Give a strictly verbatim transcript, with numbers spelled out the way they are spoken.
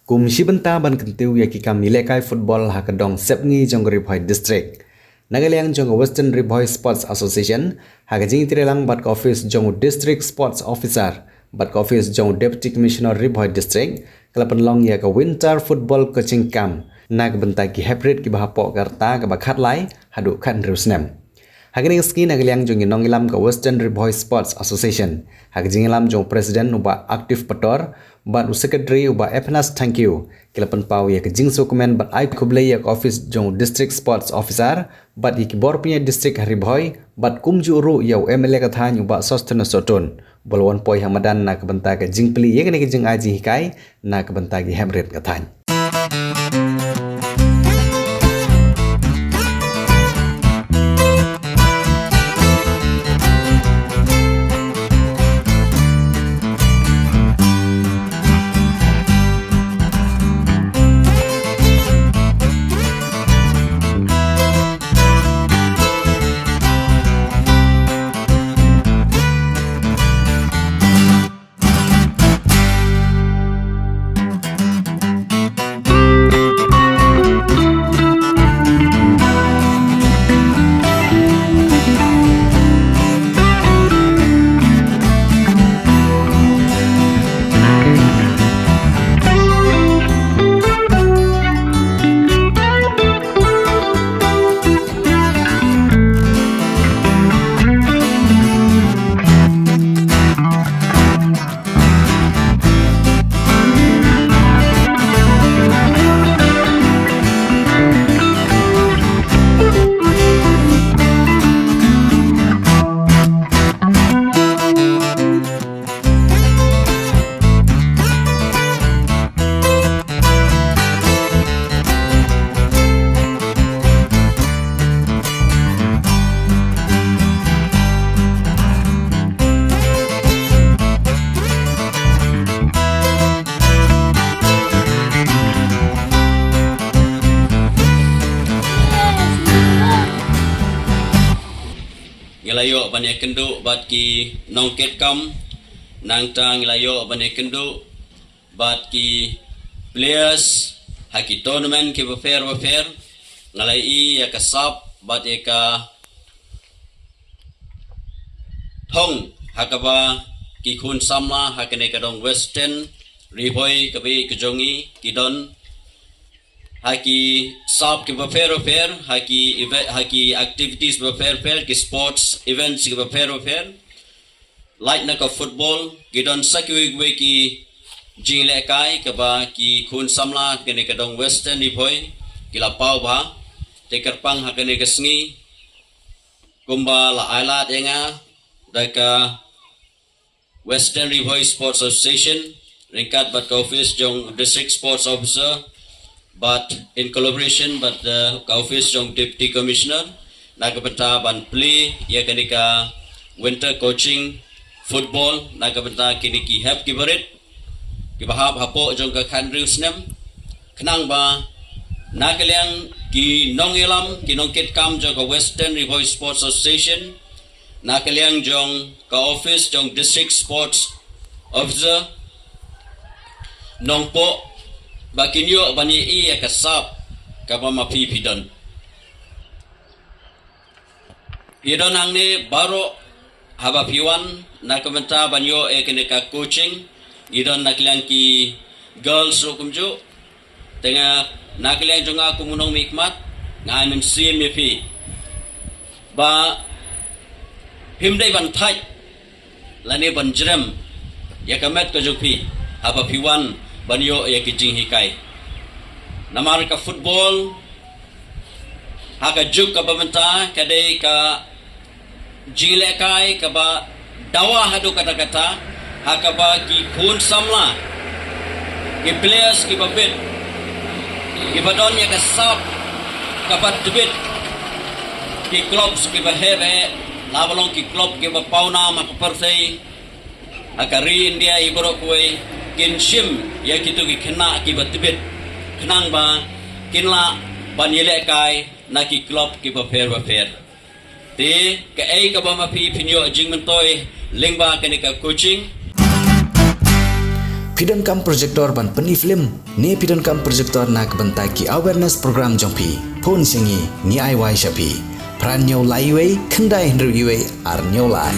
Kum shi bynta ban kyntiew ïa ki kam ïalehkai football ha ka dong sepngi jong ka Ri Bhoi District, na ka liang jong ka Western Ri Bhoi Sports Association, ha ka jingïatreilang bad ka office jong u District Sports Officer bad ka office jong u Deputy Commissioner Ri Bhoi District, ka la pynlong ïa ka Winter Football Coaching Camp na ka bynta ki heprit kiba hapoh ka rta kaba khatlai haduh khathynriew snem. Ha kane ka sngi, na ka liang jong ki nongïalam ka Western Ri Bhoi Sports Association, ha ka jingïalam jong u President u Bah Active Pator bad u Secretary u Bah Ephanas Thangkhiew, ki la pynpaw ïa ka jingsngewkmen bad ai khublei ïa ka office jong u District Sports Officer bad ïa ki bor pynïaid district ha Ri Bhoi, bad kumjuh ruh ïa u M L A ka thaiñ u Bah Sosthenes Sohtun, ba la wan poi ha madan na ka bynta ka jingplie ïa kane ka jingai jinghikai na ka bynta ki heprit ka thaiñ. Ngi la ïoh ban ïakynduh bad ki nongkitkam, nangta ngi la ïoh ban ïakynduh bad ki players ha ki tournament kiba pher ba pher. Nga la ïohi ïa ka sap bad ïa ka thong ha kaba ki khun samla ha kane ka dong Western Ri Bhoi kaba ïeit ka jong ngi ki don ha ki sap kiba pher ba pher, ha ki eve-, ha ki activities ba pher ba pher, ki sports events kiba pher ba pher. Lait na ka football, ki don sa kiwei kiwei ki jingïalehkai kaba ki khun samla kane ka dong Western Ri Bhoi ki la paw bha. Te kyrpang ha kane ka sngi, kumba la ai lad ïa nga da ka Western Ri Bhoi Sports Association, ryngkat bad ka office jong District Sports Officer, bad in collaboration bad, eh, ka office jong Deputy Commissioner, na ka bynta ban plie ïa kane ka winter coaching football, na ka bynta kine ki hep kiba rit kiba hap hapoh jong ka khathynriew snem, khnang ba na ka liang ki nongïalam, ki nongkitkam jong ka Western Ri Bhoi Sports Association, na ka liang jong ka office jong District Sports Officer, Nongpoh, ba kin ïoh ban ïohi ïa ka sap kaba ma phi phi don. Phi don hangne baroh, haba phi wan na ka bynta ban ïoh ïa kane ka coaching, ngi don na ka liang ki girls ruh kumjuh. Te nga na ka liang jong nga kum u nongmihkhmat, nga ai mynsiem ïa phi ba phim dei ban thait lane ban jrem ïa ka met ka jong phi haba phi wan ban ïoh ïa ki jinghikai. Namar ka football ha ka juk kaba mynta ka dei ka jinglehkai kaba dawa haduh katta katta, ha kaba ki khun samla, ki players kiba bit, kiba don ïa ka sap kaba tbit, ki clubs kiba heh ba heh, la ba long ki club kiba pawnam ha ka pyrthei, ha ka ri India, i baroh kawei, kin shim ïa kito ki khynnah kiba tbit, khnang ba kin lah ban ïalehkai na ki club kiba pher ba pher. Te kaei kaba ma phi phin ïoh jingmyntoi lyngba kane ka coaching? Phi donkam projector ban pyni film ne phi donkam projector na ka bynta ki awareness program jong phi? Phone sha ngi, ngi ai wai sha phi. Phra hynñiew lai wei khyndai hynriew wei ar hynñiew lai.